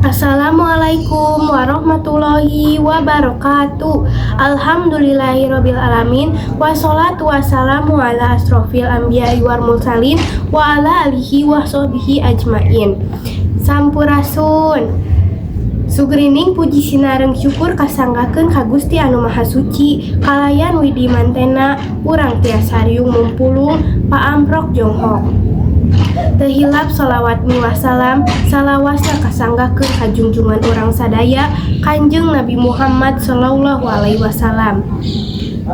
Assalamualaikum warahmatullahi wabarakatuh. Alhamdulillahirabbil alamin, wassalatu wassalamu ala asrofil anbiya'i wal mursalin wa ala alihi wa sahbihi ajmain. Sampurasun. Sugrining puji sinareng syukur kasanggakeun ka Gusti Anu Maha Suci, kalayan widi mantena urang tiasa riung mumpulung paamprok jonghok. Teu hilap sholawat miwah salam salawasna kasanggakeun ka junjungan urang sadaya, Kanjeng Nabi Muhammad sallallahu alaihi wasallam.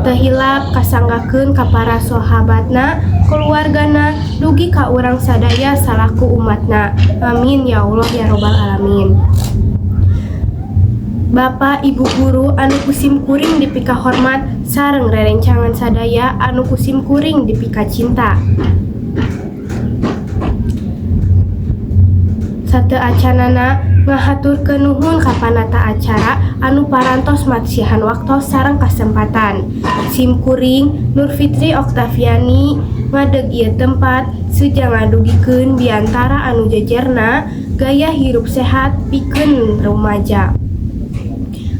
Teu hilap kasanggakeun ka para sahabatna, keluargana, dugi ka urang sadaya salaku umatna. Amin ya Allah ya robbal alamin. Bapak Ibu guru anu ku sim kuring dipikahormat sareng rerencangan sadaya anu ku sim kuring dipikacinta. Sateuacanna ngahaturkeun nuhun ka panata acara anu parantos masihan waktos sareng kasempatan. Sim kuring Nur Fitri Oktaviani ngadeg ieu tempat seja ngadugikeun biantara anu jejerna gaya hirup sehat pikeun rumaja.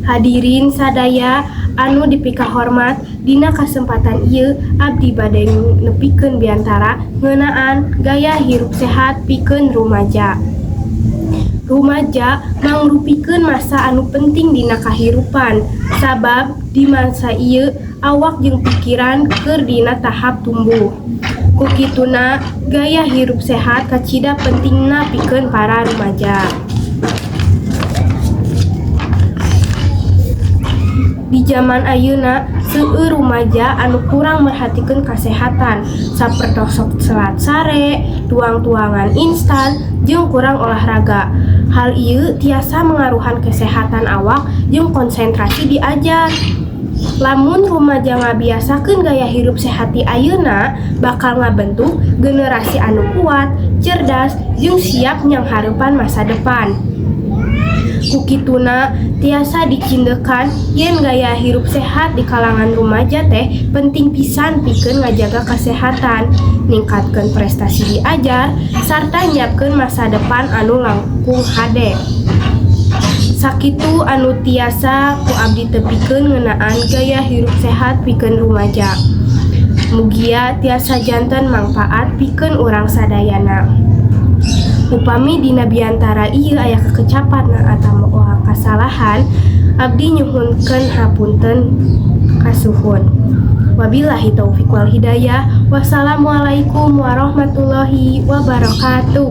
Hadirin sadaya anu dipikahormat, dina kasempatan ieu abdi bade nepikeun biantara ngeunaan gaya hirup sehat pikeun rumaja. Rumaja mangrupikeun masa anu penting dina kahirupan, sabab di masa ieu awak jeung pikiran keur dina tahap tumbuh. Ku kituna gaya hirup sehat kacida pentingna pikeun para rumaja. Di jaman ayeuna seueur rumaja anu kurang merhatikeun kasehatan, sapertos selat sare, tuang-tuangan instan, jeung kurang olahraga. Hal ieu tiasa mangaruhan kesehatan awak jeung konsentrasi diajar. Lamun rumaja ngabiasakeun gaya hirup sehat ti ayeuna, bakal ngabentuk generasi anu kuat, cerdas, jeung siap nyanghareupan masa depan. Ku kituna tiasa dicindekan yen gaya hirup sehat di kalangan rumaja teh penting pisan pikeun ngajaga kasehatan, ningkatkeun prestasi diajar, sarta nyiapkeun masa depan anu langkung hade. Sakitu anu tiasa ku abdi tepikeun ngeunaan gaya hirup sehat pikeun rumaja. Mugia tiasa janten mangpaat pikeun urang sadayana. Upami dina biantara ieu aya kekecapan atawa kasalahan, abdi nyuhunkeun hapunten kasuhun. Wabillahi taufik wal hidayah. Wassalamualaikum warahmatullahi wabarakatuh.